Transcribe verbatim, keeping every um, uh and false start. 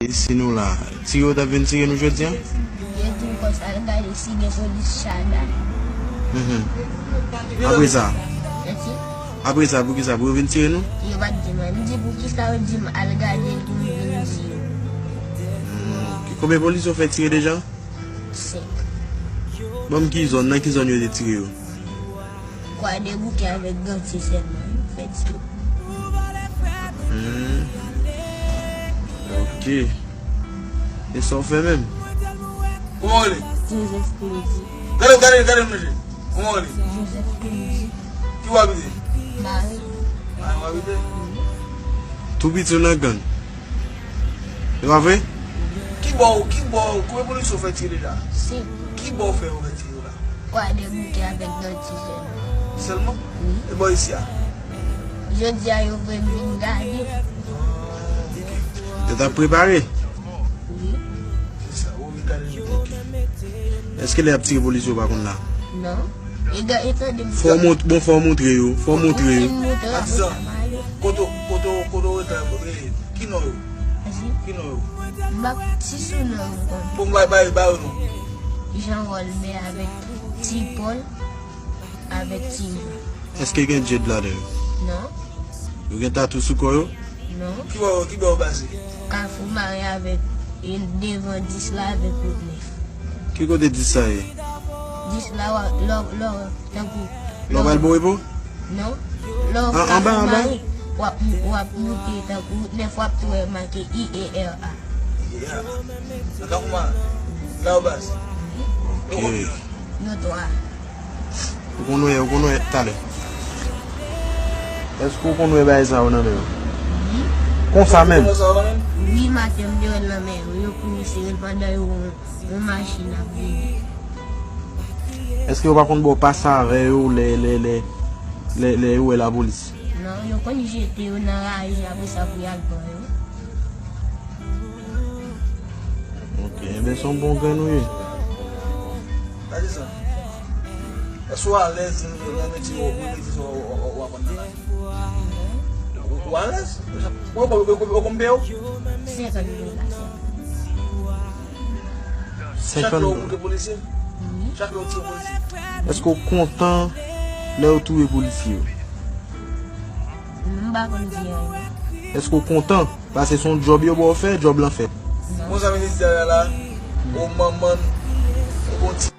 Si nou la, tire yo t ap vin tire nou jodi a? Yo di m konsa, al gade si gen polis Chada. Mhm. Apre sa? Mèsi. Apre sa, poukisa? Pou yo vin tire nou? Yo pa t di m anyen. M di, poukisa yo di m al gade l pou m vin di yo? Hmm, ok. Konbyen polis yo fè tire deja? Senk. Ban m ki zòn, nan ki zòn yo te tire yo? Kwadèboukè avèk Gantye sèlman, yo fè tire. Hmm. Ok. E sa w fè menm? Kòman w rele? Joseph Claudy. Gade, gade, gade manje. Kòman w rele? Joseph Claudy. Ki w abite? Mari. Mari w abite? Tou piti w nan gang. E pa vre? Ki bò, ki bò, konbyen polis yo fè tire deja? Senk. Ki bò fè yo fè tire yo la? Kwadèboukè avèk Gantye sèlman. Sèlman? Wi. E bò isi a? Jodi a yo voye m vin gade. Yo t ap prepare? Wi. Se sa, ou vin gade nou, ok. Èske lè y ap tire polis yo pa konn la? Non. E ga-, e tande m. Fò w mont-, bon, fò w montre yo, fò w montre yo. Atizan, kote, kote, kote w rete la, kote, ki non yo? Ki non yo? M pa, si sou non yo konn. Bon, bay, bay, bay yo non. Jean Rolbert avèk Ti Paul avèk Ti Jean. Èske gen djed ladan yo? Non. Yo gen tatou sou kò yo? Non. Ki bò, ki bò yo pase? Kafou Mari avèk, e, devan dis la avèk wout nèf. Ki kote dis sa ye? Dis la, w ap, lè w, lè w, tankou, lè w pral Borepo? Non. Lè w An-, anba, Kafou anba? Mari, w ap, w ap moute tankou wout nèf, w ap tou wè make I E R A. I E R A. Nan Kafou Mari. La yo baz. Ok. Nou twa. Ou konn wè, ou konn wè talè. Èske ou konn wè bagay sa yo nan men yo? Wi. Konsa menm? Wi, maten m te wè l nan men yo. Yo kouri sere l pandan yo wè yon, yon machin ap vini. Èske yo pa konn ba w pase avè yo lè, lè, lè, lè, lè yo wè lapolis? Non, yo konn jete yo nan raje apre sa pou y al pran yo. Ok, enben se yon bon grenn ou ye. Gade sa. Èske w alèz nan, nan metye w, nan metye sa w, w, w, w aprann nan la? Ou, ou alèz? Ou, ou, ou, ou konn peye w? Senkant dola. Senkant dola. Chak lè w moute polisye? Wi. Chak lè w tire polisye? Èske w kontan lè yo touye polisye yo? M pa konn di anyen. Èske w kontan? Paske se yon djòb yo ba w fè, djòb lan fèt. Bon, sa vle di la, la, o manman, o bon ti